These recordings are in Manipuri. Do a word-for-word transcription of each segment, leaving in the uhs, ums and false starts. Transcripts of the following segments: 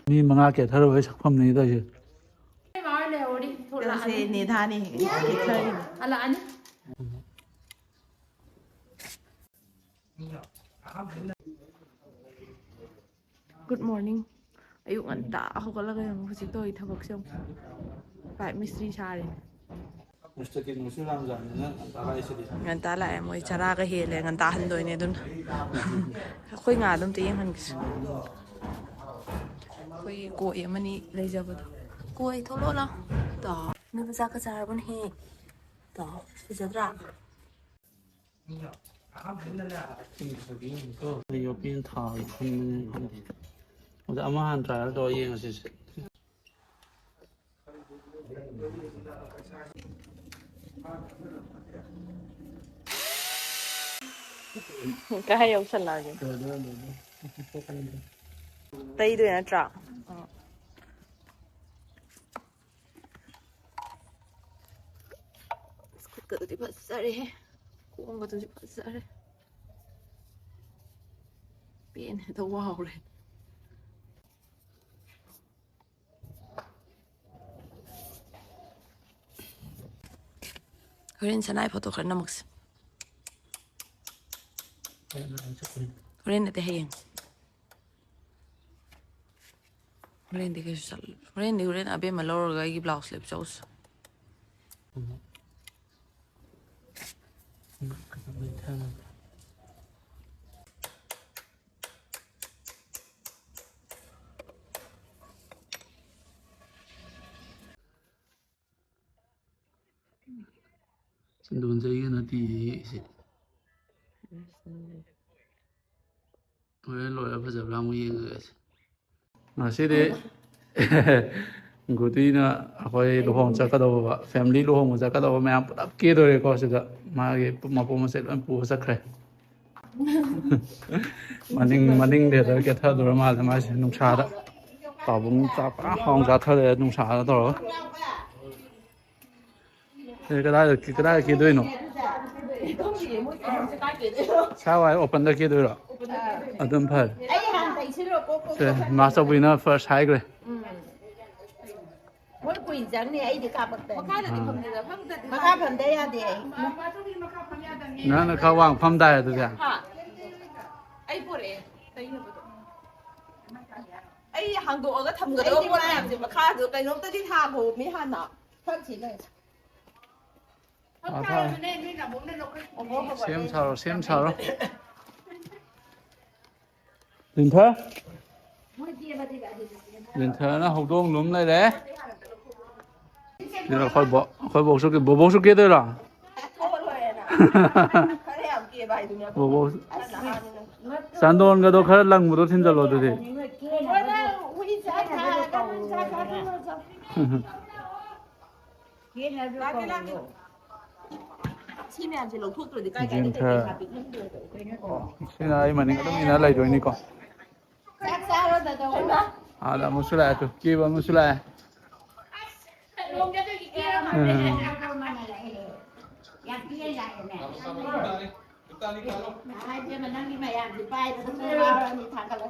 ꯃꯤ ꯃꯉꯥ ꯀꯦꯊꯔꯕꯩ ꯁꯛꯐꯝꯅꯤ ꯇꯧꯔꯤꯁꯦ꯫ ꯏꯃꯥ ꯍꯣꯏ ꯂꯩꯍꯧꯔꯤ꯫ ꯊꯣꯛꯂꯛꯑꯅꯤ꯫ ꯀꯩꯅꯣꯁꯦ ꯅꯦꯗꯥꯅꯦ ꯀꯦꯊꯔꯤꯅꯦ꯫ ꯍꯜꯂꯛꯑꯅꯤ꯫ Good morning꯫ ꯑꯌꯨꯛ ꯉꯟꯇꯥ ꯍꯧꯒꯠꯂꯒ ꯌꯦꯡꯉꯨ ꯍꯧꯖꯤꯛ ꯇꯧꯔꯤ ꯊꯕꯛꯁꯦ ꯌꯦꯡꯉꯨ꯫ ꯄꯥꯏꯞ ꯃꯤꯁꯇ꯭ꯔꯤ ꯁꯥꯔꯤꯅꯦ꯫ ꯃꯤꯁꯇꯔ ꯀꯤꯡ ꯃꯁꯨ ꯔꯥꯝꯖꯥꯟꯅꯤꯅ ꯉꯟꯇꯥ ꯂꯥꯛꯏꯁꯤꯗꯤ꯫ ꯉꯟꯇꯥ ꯂꯥꯛꯑꯦ꯫ ꯃꯣꯏ ꯆꯔꯥꯒ ꯍꯦꯜꯂꯦ꯫ ꯉꯟꯇꯥ ꯍꯟꯗꯣꯏꯅꯦ ꯑꯗꯨꯅ꯫ ꯑꯩꯈꯣꯏ ꯉꯥ ꯑꯗꯨꯝ ꯑꯝꯇ ꯌꯦꯡꯍꯟꯒꯦꯁꯦ꯫ ꯑꯩꯈꯣꯏꯒꯤ ꯀꯣꯏ ꯑꯃꯅꯤ ꯂꯩꯖꯕꯗꯣ꯫ ꯀꯣꯏ ꯊꯣꯛꯂꯛꯑꯣ ꯂꯥꯎ꯫ ꯇꯣ꯫ ꯅꯣꯏꯕꯨ ꯆꯥꯛꯀ ꯆꯥꯔꯕꯅꯦꯍꯦ꯫ ꯇꯣ꯫ ꯐꯖꯗ꯭ꯔꯥ? ꯌꯣꯠꯄꯤꯅ ꯊꯥꯕ ꯈꯪꯕꯅꯦ ꯈꯪꯗꯦ꯫ ꯑꯗ ꯑꯃ ꯍꯥꯟꯅ trial ꯇꯧꯔ ꯌꯦꯡꯉꯁꯤꯁꯦ꯫ ꯀꯥꯏ ꯌꯧꯁꯜꯂꯛꯑꯒꯦ? ꯇꯩꯗꯣꯏ ꯅꯠꯇ꯭ꯔꯥ? ꯑꯥ꯫ ꯑꯁ, ꯈꯨꯠꯀꯗꯨꯗꯤ ꯐꯖꯔꯦꯍꯦ꯫ ꯈꯣꯡꯒꯗꯨꯗꯤ ꯐꯖꯔꯦ꯫ ꯄꯦꯟꯅ ꯍꯦꯛꯇ ꯋꯥꯎꯔꯦ꯫ ꯍꯣꯔꯦꯟ ꯁꯅꯥꯏ photo ꯈꯔ ꯅꯝꯃꯛꯁꯤ꯫ ꯍꯣꯔꯦꯟ ꯅꯠꯇꯦ, ꯍꯌꯦꯡ꯫ ꯍꯣꯔꯦꯟꯗꯤ ꯀꯩꯁꯨ ꯆꯠꯂꯣꯏ꯫ ꯍꯣꯔꯦꯟꯗꯤ ꯍꯣꯔꯦꯟ ꯑꯕꯦꯝꯃ ꯂꯧꯔꯒ ꯑꯩꯒꯤ blouse ꯂꯩꯕ ꯆꯧꯁꯤ꯫ ꯁꯦꯟꯗꯣꯟꯁꯦ ꯑꯩꯒ ꯅꯠꯇꯦꯌꯦ ꯑꯩꯁꯦ꯫ ꯍꯣꯔꯦꯟ ꯂꯣꯏꯔ ꯐꯖꯕ꯭ꯔꯥ ꯑꯃꯨꯛ ꯌꯦꯡꯉꯒꯦ꯫ ꯉꯁꯤꯗꯤ ꯒꯨꯇꯤꯅ ꯑꯩꯈꯣꯏ ꯂꯨꯍꯣꯡ ꯆꯠꯀꯗꯧꯕ, family ꯂꯨꯍꯣꯡꯕ ꯆꯠꯀꯗꯧꯕ ꯃꯌꯥꯝ ꯄꯨꯂꯞ ꯀꯦꯗꯣꯔꯦꯀꯣ꯫ ꯁꯤꯗ ꯃꯥꯒꯤ ꯃꯄꯣ ꯃꯆꯩ ꯂꯣꯏ ꯄꯨꯔ ꯆꯠꯈ꯭ꯔꯦ꯫ ꯃꯅꯤꯡ, ꯃꯅꯤꯡꯗ ꯀꯦꯊꯗꯣꯔ ꯃꯥꯜꯂꯦ ꯃꯥꯁꯦ ꯅꯨꯡꯁꯥꯗ꯫ ꯄꯥꯕꯨꯡ ꯆꯥꯛ ꯄꯨꯔꯥ ꯍꯥꯎꯅ ꯆꯥꯊꯔꯦ ꯅꯨꯡꯁꯥꯗ ꯇꯧꯔꯒ꯫ ꯑꯦ, ꯀꯗꯥꯏꯗ, ꯀꯗꯥꯏꯗ ꯀꯦꯗꯣꯏꯅꯣ? ꯁꯥꯏꯋꯥꯏ openꯗ ꯀꯦꯗꯣꯏꯔꯣ? ꯑꯗꯨꯝ ꯐꯔꯦ꯫ ꯑꯩ ꯍꯥꯟꯅ ꯇꯩꯁꯤꯜꯂꯣ, ꯀꯣꯛ ꯁꯦ, ꯏꯃꯥ ꯆꯧꯕꯤꯅ ꯐꯥꯔꯁ ꯍꯥꯏꯈ꯭ꯔꯦ꯫ ꯎꯝ꯫ ꯃꯣꯏ ꯀꯨꯏꯅ ꯆꯪꯅꯤ, ꯑꯩꯗꯤ ꯀꯥꯄꯛꯇꯅꯤ꯫ ꯃꯈꯥꯗꯗꯤ ꯑꯥ꯫ ꯐꯝꯗꯦꯗ, ꯐꯝꯗꯗꯤ ꯃꯈꯥ ꯐꯝꯗ ꯌꯥꯗꯦ ꯑꯩ꯫ ꯅꯪꯅ ꯈꯔ ꯋꯥꯡ ꯐꯝ ꯇꯥꯔꯦ ꯑꯗꯨꯗꯤ꯫ ꯍꯥ? ꯑꯩ ꯄꯣꯔꯛꯑꯦ, ꯇꯩꯅꯕꯗꯣ꯫ ꯑꯩ ꯍꯥꯡꯗꯣꯛꯑꯒ ꯊꯝꯒꯗꯕ ꯑꯩꯗꯤ ꯄꯣꯠ ꯃꯥ ꯃꯌꯥꯝꯁꯦ ꯃꯈꯥꯗ ꯀꯩꯅꯣꯝꯇꯗꯤ ꯊꯥꯈꯣꯃꯤ ꯍꯥꯟꯅ꯫ ꯐꯝꯁꯤ ꯂꯩ꯫ ꯑꯥ, ꯊꯥ-, ꯁꯦꯝ ꯁꯥꯔꯣ, ꯁꯦꯝ ꯁꯥꯔꯣ꯫ ꯂꯤꯟꯊꯔ? ꯂꯤꯟꯊꯔꯅ ꯍꯧꯗꯣꯡ ꯂꯨꯝ ꯂꯩꯔꯦ꯫ ꯁꯤꯗ ꯑꯩꯈꯣꯏ ꯕꯣ-, ꯑꯩꯈꯣꯏ ꯕꯣꯛꯁꯨ ꯀꯦ-, ꯕꯣꯕꯣꯛꯁꯨ ꯀꯦꯗꯣꯏꯔꯣ? ꯕꯣꯕꯣꯛ ꯆꯥꯟꯗꯣꯟꯒꯗꯣ ꯈꯔ ꯂꯪꯕꯗꯣ ꯊꯤꯟꯖꯜꯂꯣ ꯑꯗꯨꯗꯤ꯫ ꯁꯤ ꯃꯌꯥꯝꯁꯦ ꯂꯧꯊꯣꯛꯇ꯭ꯔꯗꯤ ꯀꯥꯏ ꯀꯥꯏꯗ ꯖꯤꯟ ꯀꯩ ꯀꯩ ꯈꯔ꯫ ꯍꯥꯞꯄꯤ ꯈꯪꯗ꯭ꯔꯦꯕ꯫ ꯁꯤꯅ ꯑꯩ ꯃꯅꯤꯡ ꯑꯗꯨꯝ ꯏꯟꯅ ꯂꯩꯗꯣꯏꯅꯤꯀꯣ꯫ ꯆꯥꯛ ꯆꯥꯔꯣ ꯗꯥꯗꯥ ꯍꯣꯏ꯫ ꯑꯥꯗ ꯑꯃꯨꯛꯁꯨ ꯂꯥꯛꯑꯦ ꯇꯨ, ꯀꯦꯕ ꯑꯃꯁꯨ ꯂꯥꯛꯑꯦ꯫ ꯎꯝ꯫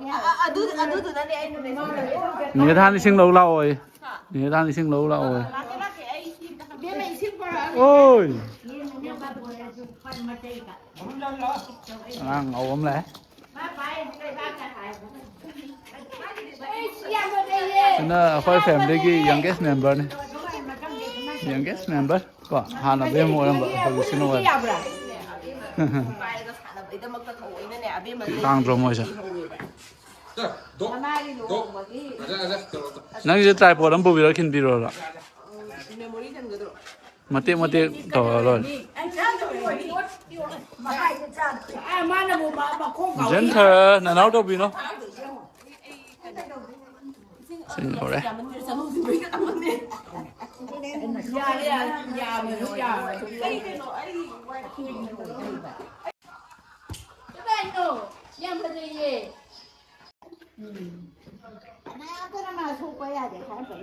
ꯑ, ꯑ, ꯑꯗꯨ, ꯑꯗꯨꯗꯨꯅꯅꯦ ꯑꯩꯅ ꯃꯦꯁꯦꯖ ꯅꯦ ꯊꯥꯟ ꯏꯁꯤꯡ ꯂꯧ ꯂꯥꯛꯑꯣꯌꯦ꯫ ꯅꯦ ꯊꯥꯟ ꯏꯁꯤꯡ ꯂꯧ ꯂꯥꯛꯑꯣꯌꯦ꯫ ꯂꯥꯛꯀꯦ, ꯂꯥꯛꯀꯦ, ꯑꯩ ꯁꯤ ꯑꯝꯇ ꯍꯪꯒꯦ꯫ ꯏꯕꯦꯝꯃ, ꯏꯁꯤꯡ ꯄꯨꯔꯛꯑꯣ꯫ ꯑꯣꯏ꯫ ꯑꯉꯥꯡ ꯉꯧꯕ ꯑꯃ ꯂꯥꯛꯑꯦ꯫ ꯁꯤꯅ ꯑꯩꯈꯣꯏ ꯐꯦꯃꯤꯂꯤꯒꯤ ꯌꯪꯒꯦꯁ ꯃꯦꯝꯕꯔꯅꯤ꯫ ꯌꯪꯒꯦꯁ ꯃꯦꯝꯕꯔ ꯀꯣ, ꯍꯥꯟꯅ ꯑꯕꯦꯝꯃ ꯑꯣꯏꯔꯝꯕ, ꯍꯧꯖꯤꯛꯁꯤꯅ ꯑꯣꯏꯔꯦ꯫ ꯄꯥꯏꯔꯒ ꯁꯥꯟꯅꯕꯩꯗꯃꯛꯇ ꯊꯑꯣꯏꯅꯅꯦ ꯑꯕꯦꯝꯃ ꯇꯥꯡꯗ꯭ꯔꯣ ꯃꯣꯏꯁꯦ? ꯅꯪꯒꯤꯁꯦ ꯇ꯭ꯔꯥꯏꯄꯣꯠ ꯑꯃ ꯄꯨꯕꯤꯔꯣ, ꯈꯤꯟꯕꯤꯔꯣꯔꯣ? ꯃꯦꯃꯣꯔꯤ ꯆꯟꯒꯗ꯭ꯔꯣ? ꯃꯇꯦꯛ ꯃꯇꯦꯛ ꯇꯧꯔ ꯂꯣꯏꯔꯦ꯫ ꯖꯦꯟꯊꯔ, ꯅꯅꯥꯎ ꯇꯧꯕꯤꯅꯣ꯫ ꯁꯤ ꯂꯣꯏꯔꯦ꯫ ꯌꯥꯔꯦ, ꯌꯥꯔꯦ, ꯌꯥꯔꯦ, ꯌꯥꯔꯦ꯫ ꯀꯩꯅꯣ? ꯌꯥꯝ ꯐꯖꯩꯌꯦ꯫ ꯎꯝ꯫ ꯀꯅꯥꯝꯇꯅ ꯃꯥ ꯁꯣꯛꯄ ꯌꯥꯗꯦ ꯍꯥꯏꯔꯝꯕ꯫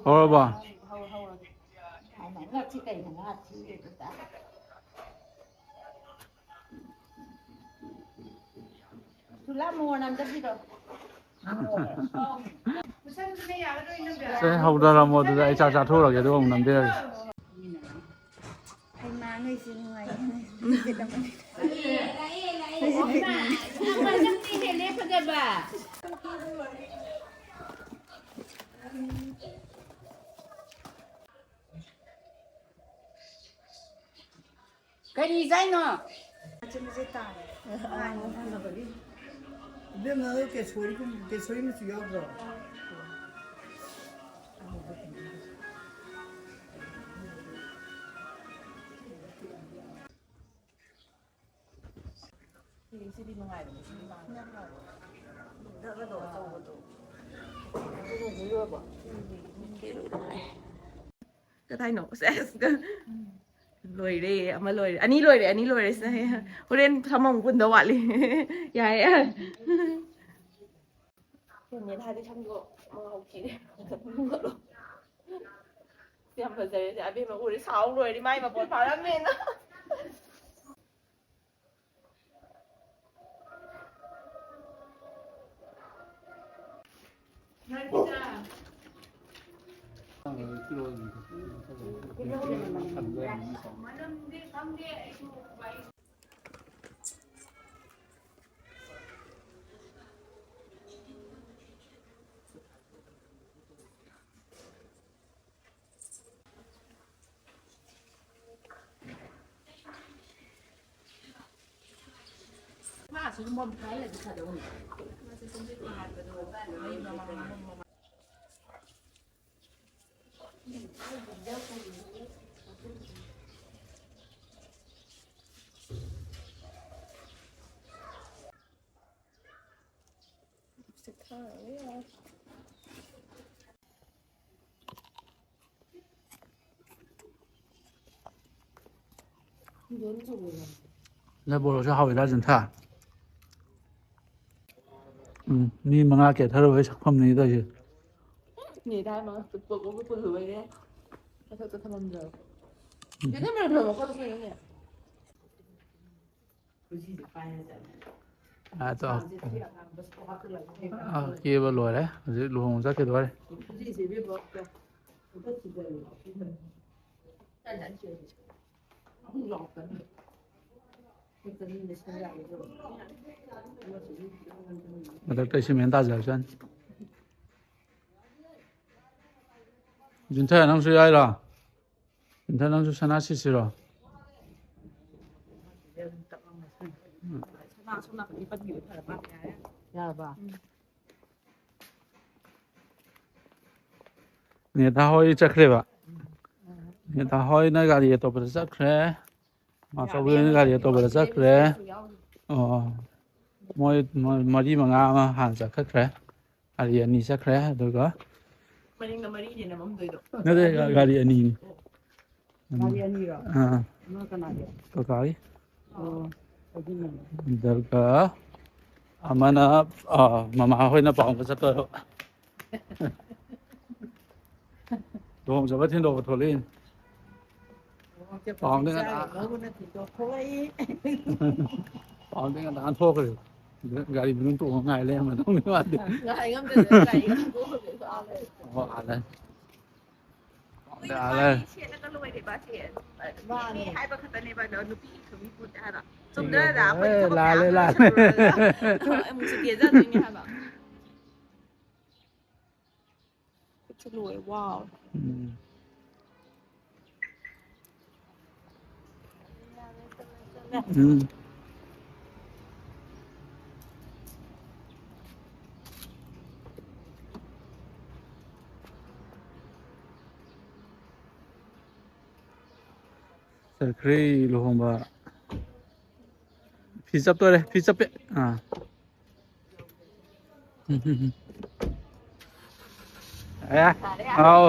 ꯍꯧꯔꯕꯣ? ꯍꯧꯔ-, ꯍꯧꯔꯒꯦ꯫ ꯍꯥꯏꯅ ꯉꯛꯁꯤ ꯀꯩꯅꯣ ꯉꯥ ꯊꯤꯔꯤꯗꯨꯗ? ꯂꯥꯝꯃꯣꯅ ꯑꯝꯇ ꯄꯤꯔꯛꯑꯣ꯫ ꯁꯦ, ꯍꯧꯗꯔꯝꯃꯣ ꯑꯗꯨꯗ, ꯑꯩ ꯆꯥꯛ ꯆꯥꯊꯣꯛꯎꯔꯒꯦ, ꯑꯗꯨꯒ ꯑꯃꯨꯛ ꯅꯝꯕꯤꯔꯒꯦ꯫ ꯍꯩꯃꯥ, ꯅꯣꯏꯁꯦ ꯅꯨꯡꯉꯥꯏꯌꯦ, ꯅꯣꯏꯁꯦ ꯅꯨꯡꯉꯥꯏꯌꯦ꯫ ꯅꯪꯗꯤ ꯍꯦꯜꯂꯦ ꯐꯖꯕ꯫ ꯀꯔꯤ ꯆꯥꯏꯅꯣ? ꯃꯆꯦꯠ ꯃꯆꯦꯠ ꯇꯥꯔꯦ꯫ ꯏꯕꯦꯝꯃ, ꯀꯦꯁꯣꯔꯤꯒꯨꯝ-, ꯀꯦꯁꯣꯔꯤ ꯃꯆꯨ ꯌꯥꯎꯗ꯭ꯔꯣ? ꯁꯤꯗꯤ ꯅꯨꯡꯉꯥꯏꯕꯅꯦ, ꯁꯤꯗꯤ ꯄꯥꯝꯃꯦ꯫ ꯅꯛꯑꯗꯣ ꯑꯆꯧꯕꯗꯣ꯫ ꯑꯗꯨꯅ ꯍꯦꯜꯂꯣꯏꯕ? ꯀꯗꯥꯏꯅꯣ? ꯁꯦꯁ꯫ ꯂꯣꯏꯔꯦ, ꯑꯃ ꯂꯣꯏꯔꯦ꯫ ꯑꯅꯤ ꯂꯣꯏꯔꯦ, ꯑꯅꯤ ꯂꯣꯏꯔꯦ꯫ ꯁꯦ, ꯍꯣꯔꯦꯟ ꯁꯝ ꯑꯃꯨꯛ ꯄꯨꯟꯗꯧ ꯋꯥꯠꯂꯤ꯫ ꯌꯥꯔꯦ, ꯌꯥꯔꯦ꯫ ꯅꯦꯅꯦꯗ ꯍꯥꯏꯗꯤ ꯁꯝꯗꯣ ꯃꯉꯥꯎ ꯊꯤꯔꯦ꯫ ꯌꯥꯝ ꯐꯖꯔꯦ꯫ ꯁꯦ, ꯑꯕꯦꯝꯃ ꯎꯔꯦ, ꯁꯥꯎ ꯂꯣꯏꯔꯦ꯫ ꯃꯥꯏ ꯃꯄꯣꯠ ꯐꯥꯔꯝꯃꯦꯅ꯫ ꯂꯐꯨ ꯃꯣꯔꯣꯛꯁꯨ ꯍꯥꯎꯋꯤꯗ, ꯖꯤꯟꯊꯥ꯫ ꯎꯝ, ꯃꯤ ꯃꯉꯥ ꯀꯦꯊꯔꯨꯕꯩ ꯁꯛꯐꯝꯅꯤ ꯇꯧꯔꯤꯁꯦ꯫ ꯅꯦꯗꯥ ꯍꯥꯏ ꯃꯥ ꯄꯨ-, ꯄꯨ-, ꯄꯨ-, ꯄꯨꯜꯂꯨꯕꯩꯅꯦ꯫ ꯃꯊꯛꯇ ꯊꯝꯃꯝꯗ꯭ꯔꯕ꯫ ꯎꯝ꯫ ꯀꯦꯊꯔ ꯂꯣꯏꯔꯕꯣ? ꯀꯣꯜ ꯂꯤꯛ ꯀꯩꯅꯣꯅꯦ? ꯈꯨꯖꯤꯁꯦ ꯄꯥꯏꯔ ꯆꯠꯂꯦ꯫ ꯑꯗꯣ, ꯑꯥ, ꯀꯦꯕ ꯂꯣꯏꯔꯦ, ꯍꯧꯖꯤꯛ ꯂꯨꯍꯣꯡꯕ ꯆꯠꯈꯤꯗꯣꯔꯦ꯫ ꯃꯊꯛꯇ ꯁꯤꯃꯦꯟ ꯇꯥꯖꯔꯁꯅꯤ꯫ ꯖꯤꯟꯊ, ꯅꯪꯁꯨ ꯌꯥꯏꯔꯣ? ꯖꯤꯟꯊ, ꯅꯪꯁꯨ ꯁꯅꯥ ꯁꯤꯁꯤꯔꯣ? ꯌꯥꯔꯕ? ꯅꯦꯇꯥ ꯍꯣꯏ ꯆꯠꯈ꯭ꯔꯦꯕ꯫ ꯅꯦꯇꯥ ꯍꯣꯏꯅ ꯒꯥꯔꯤ ꯑꯇꯣꯞꯄꯗ ꯆꯠꯈ꯭ꯔꯦ꯫ ꯃꯥꯆꯧꯕꯤ ꯍꯣꯏꯅ ꯒꯥꯔꯤ ꯑꯇꯣꯞꯄꯗ ꯆꯠꯈ꯭ꯔꯦ꯫ ꯑꯣ, ꯃꯣꯏ, ꯃꯣꯏ ꯃꯔꯤ ꯃꯉꯥ ꯑꯃ ꯍꯥꯟꯅ ꯆꯠꯈ꯭ꯔꯦ꯫ ꯒꯥꯔꯤ ꯑꯅꯤ ꯆꯠꯈ꯭ꯔꯦ꯫ ꯑꯗꯨꯒ ꯃꯅꯤꯡꯗ ꯃꯔꯤꯅꯦ ꯅꯝꯃꯝꯗꯣꯏꯗꯣ꯫ ꯅꯠꯇꯦ, ꯒꯥꯔꯤ ꯑꯅꯤꯅꯤ꯫ ꯒꯥꯔꯤ ꯑꯅꯤꯔꯣ? ꯑꯥ꯫ ꯑꯃ ꯀꯅꯥꯒꯤ? ꯀꯀꯥꯒꯤ꯫ ꯑꯣ, ꯑꯗꯨꯅꯅꯦ꯫ ꯑꯗꯨꯒ ꯑꯃꯅ, ꯑꯥ, ꯃꯃꯥ ꯍꯣꯏꯅ ꯄꯥꯎ ꯑꯃ ꯆꯠꯇꯣꯏꯕ꯫ ꯂꯨꯍꯣꯡ ꯆꯠꯄ ꯊꯤꯟꯗꯣꯛꯄ ꯊꯣꯛꯂꯛꯏꯅꯦ꯫ ꯄꯥꯎꯗꯤ ꯉꯟꯇꯥ ꯂꯧꯕꯅ ꯊꯤꯟꯗꯣꯛ ꯊꯣꯛꯂꯛꯏ꯫ ꯄꯥꯎꯗꯤ ꯉꯟꯇꯥ ꯊꯣꯛꯈ꯭ꯔꯦ꯫ ꯒꯥꯔꯤ ꯃꯅꯨꯡ ꯇꯣꯡꯉ ꯉꯥꯏ ꯂꯩꯔꯝꯃꯗꯧꯅꯤ ꯃꯥꯗꯤ꯫ ꯉꯥꯏ ꯉꯝꯗꯗꯅ ꯒꯥꯔꯤ ꯑꯃꯨꯛ ꯊꯣꯛꯈ꯭ꯔꯦ꯫ ꯑꯣ, ꯑꯥ ꯂꯩ꯫ ꯃꯣꯏ ꯅꯨꯄꯥꯒꯤ ꯁꯦꯠꯂꯒ ꯂꯣꯏꯔꯦꯕ ꯑꯁꯦ꯫ ꯃꯥꯅꯦ꯫ ꯅꯨꯄꯤ ꯍꯥꯏꯕ ꯈꯛꯇꯅꯦꯕ, ꯑꯗꯣ ꯅꯨꯄꯤ ꯁꯨꯝ ꯄꯨꯗꯦ ꯍꯥꯏꯕ꯫ ꯆꯨꯝꯗ꯭ꯔ ꯑꯗ ꯑꯩꯈꯣꯏ ꯑꯦ, ꯊꯕꯛ ꯂꯥꯜꯂꯦ, ꯃꯌꯥꯝ ꯂꯥꯜꯂꯦ꯫ ꯂꯣꯏꯁꯜꯂꯨꯔꯒ ꯑꯃꯨꯛꯁꯨ ꯀꯦꯖꯗꯣꯏꯅꯦ ꯍꯥꯏꯕ꯫ ꯈꯨꯠꯁꯨ ꯂꯣꯏꯔꯦ, ꯋꯥꯎ꯫ ꯎꯝ꯫ ꯎꯝ꯫ ꯆꯠꯈ꯭ꯔꯦ ꯂꯨꯍꯣꯡꯕ꯫ ꯐꯤ ꯆꯞꯇꯣꯔꯦ, ꯐꯤ ꯆꯞꯄꯦ꯫ ꯑꯥ꯫ ꯑꯦ, ꯑꯥꯎ꯫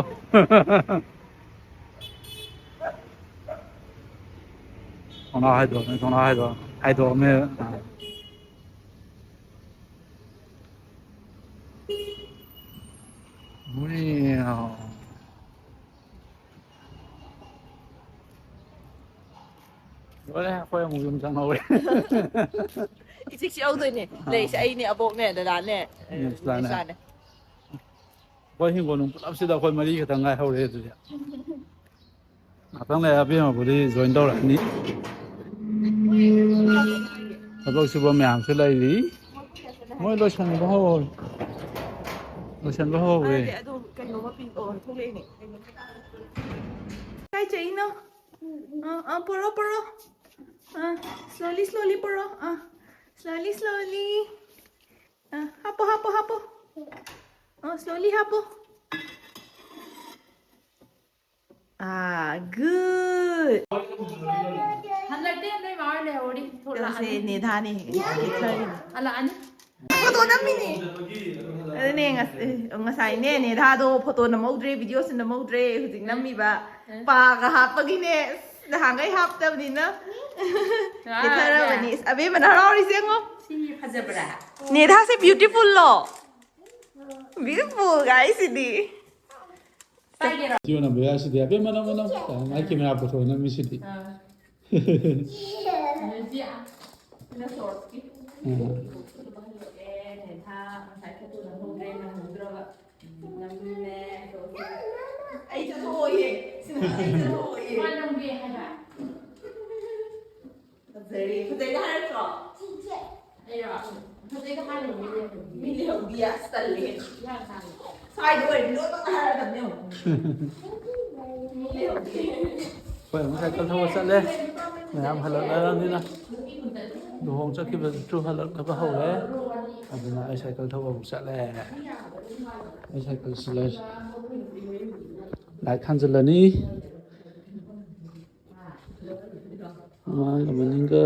ꯊꯣꯡꯅꯥꯎ ꯍꯥꯏꯗꯣꯛꯑꯝꯃꯦ, ꯊꯣꯡꯅꯥꯎ ꯍꯥꯏꯗꯣꯛꯑꯝꯃꯦ, ꯍꯥꯏꯗꯣꯛꯑꯝꯃꯦ꯫ ꯑꯥ꯫ ꯂꯣꯏꯔꯦ, ꯑꯩꯈꯣꯏ ꯑꯃꯨꯛ ꯌꯨꯝ ꯆꯪꯍꯧꯔꯦ꯫ ꯏꯆꯤꯛ ꯆꯤꯛꯍꯧꯗꯣꯏꯅꯦ꯫ ꯂꯩꯁꯦ ꯑꯩꯅꯦ, ꯑꯕꯣꯛꯅꯦ, ꯗꯗꯥꯅꯦ, ꯅꯦꯁꯂꯥꯅꯦ꯫ ꯅꯦꯁꯂꯥꯅꯦ꯫ ꯑꯩꯈꯣꯏ ꯍꯤꯡꯒꯣꯜ ꯅꯨꯡ ꯄꯨꯂꯞꯁꯤꯗ ꯑꯩꯈꯣꯏ ꯃꯔꯤ ꯈꯛꯇꯪ ꯉꯥꯏꯍꯧꯔꯦ ꯑꯗꯨꯗꯤ꯫ ꯉꯥꯛꯇꯪ ꯂꯩꯔ ꯑꯕꯦꯝꯃꯕꯨꯗꯤ ꯖꯣꯏꯟ ꯇꯧꯔꯛꯑꯅꯤ꯫ ꯊꯕꯛ ꯁꯨꯕ ꯃꯌꯥꯝꯁꯨ ꯂꯩꯔꯤ꯫ ꯃꯣꯏ ꯂꯣꯏꯁꯟꯕ ꯍꯧꯍꯧꯔꯦ꯫ ꯂꯣꯏꯁꯟꯕ ꯍꯧꯍꯧꯔꯦ꯫ ꯑꯗꯨ ꯀꯩꯅꯣꯃ ꯄꯤ-, ꯑꯣ, ꯊꯣꯛꯂꯛꯏꯅꯦ꯫ ꯀꯥꯏ ꯆꯠꯂꯤꯅꯣ? ꯑꯥ, ꯑꯥ, ꯄꯨꯔꯣ, ꯄꯨꯔꯣ꯫ ꯑꯥ, slowly, slowly ꯄꯨꯔꯣ꯫ ꯑꯥ, slowly, slowly꯫ ꯑꯥ, ꯍꯥꯞꯄꯣ, ꯍꯥꯞꯄꯣ, ꯍꯥꯞꯄꯣ꯫ ꯑꯥ, slowly ꯍꯥꯞꯄꯣ꯫ ꯑꯥ, good꯫ ꯍꯜꯂꯛꯇꯦ, ꯅꯣꯏ ꯃꯥ ꯍꯣꯏ ꯂꯩꯍꯧꯔꯤ꯫ ꯀꯩꯅꯣꯁꯦ ꯅꯦꯗꯥꯅꯦ꯫ ꯍꯜꯂꯛꯑꯅꯤ꯫ ꯐꯣꯇꯣ ꯅꯝꯃꯤꯅꯦ꯫ ꯑꯗꯨꯅꯦ ꯉꯁ-, ꯉꯁꯥꯏꯅꯦ ꯅꯦꯗꯥꯗꯣ ꯐꯣꯇꯣ ꯅꯝꯍꯧꯗ꯭ꯔꯦ, ꯚꯤꯗꯤꯑꯣꯁꯨ ꯅꯝꯍꯧꯗ꯭ꯔꯦ꯫ ꯍꯧꯖꯤꯛ ꯅꯝꯃꯤꯕ ꯄꯥꯒ ꯍꯥꯞꯄꯒꯤꯅꯦ꯫ ꯑꯁ, ꯅꯍꯥꯟꯈꯩ ꯍꯥꯞꯇꯕꯅꯤꯅ꯫ ꯀꯦꯊꯔꯕꯅꯤ꯫ ꯑꯁ, ꯑꯕꯦꯝꯃꯅ ꯍꯔꯥꯎꯔꯤꯁꯦ ꯌꯦꯡꯉꯣ꯫ ꯁꯤ ꯐꯖꯕ꯭ꯔꯥ? ꯅꯦꯗꯥꯁꯦ beautiful ꯂꯣ? Beautiful ꯒꯥꯏꯁꯤꯗꯤ꯫ ꯄꯥꯏꯒꯦꯔꯣ? ꯚꯤꯗꯤꯑꯣ ꯅꯝꯕ ꯌꯥꯏ ꯁꯤꯗꯤ꯫ ꯑꯕꯦꯝꯃ ꯅꯝꯃꯣ ꯅꯝ꯫ ꯃꯥꯏ ꯀꯦꯃꯦꯔꯥ ꯄꯨꯊꯣꯛꯑ ꯅꯝꯃꯤ ꯁꯤꯗꯤ꯫ ꯑꯥ꯫ ꯑꯗꯨꯗꯤ, ꯑꯥ, ꯁꯤꯅ shortsꯀꯤ꯫ ꯎꯝ꯫ ꯍꯜꯂꯛꯑꯦ, ꯅꯦꯊꯥ ꯉꯁꯥꯏ ꯐꯣꯇꯣ ꯅꯝꯍꯧꯗ꯭ꯔꯦ, ꯅꯪꯍꯧꯗ꯭ꯔꯕ꯫ ꯅꯝꯃꯦ, shortsꯀꯤ꯫ ꯑꯩ ꯆꯠꯊꯣꯛꯑꯣꯌꯦ꯫ ꯁꯤꯅ ꯑꯩ ꯆꯠꯊꯣꯛꯑꯣꯌꯦ꯫ ꯃꯥ ꯅꯝꯒꯦ ꯍꯥꯏꯕ꯫ ꯐꯖꯔꯦ, ꯐꯖꯩꯒ ꯍꯥꯏꯔꯛꯇ꯭ꯔꯣ? ꯑꯩꯔꯣ? ꯐꯖꯩꯒ ꯍꯥꯏꯔꯣꯏ, ꯃꯤ ꯂꯩꯍꯧꯗꯦ꯫ ꯃꯤ ꯂꯩꯍꯧꯗꯦ, ꯑꯁ, ꯇꯜꯂꯦ꯫ ꯏꯍꯥꯟ ꯍꯥꯟꯅ꯫ ꯁ꯭ꯋꯥꯏꯗ ꯑꯣꯏꯔꯗꯤ ꯂꯣꯏꯅꯃꯛ ꯍꯥꯏꯔꯗꯕꯅꯦ ꯑꯃꯨꯛ꯫ ꯃꯤ ꯂꯩꯍꯧꯗꯦ꯫ ꯑꯩꯈꯣꯏ ꯑꯃꯨꯛ ꯁꯥꯏꯀꯜ ꯊꯧꯕ ꯆꯠꯂꯦ꯫ ꯃꯌꯥꯝ ꯍꯜꯂꯛꯅꯔꯕꯅꯤꯅ ꯂꯨꯍꯣꯡ ꯆꯠꯈꯤꯕꯗꯨꯁꯨ ꯍꯜꯂꯛꯅꯕ ꯍꯧꯔꯦ꯫ ꯑꯗꯨꯅ ꯑꯩ ꯁꯥꯏꯀꯜ ꯊꯧꯕ ꯑꯃꯨꯛ ꯆꯠꯂꯦ꯫ ꯑꯩ ꯁꯥꯏꯀꯜꯁꯤ ꯂꯩ꯫ ꯂꯥꯏꯠ ꯊꯥꯟꯖꯤꯜꯂꯅꯤ꯫ ꯃꯃꯥꯡꯒ ꯃꯅꯤꯡꯒ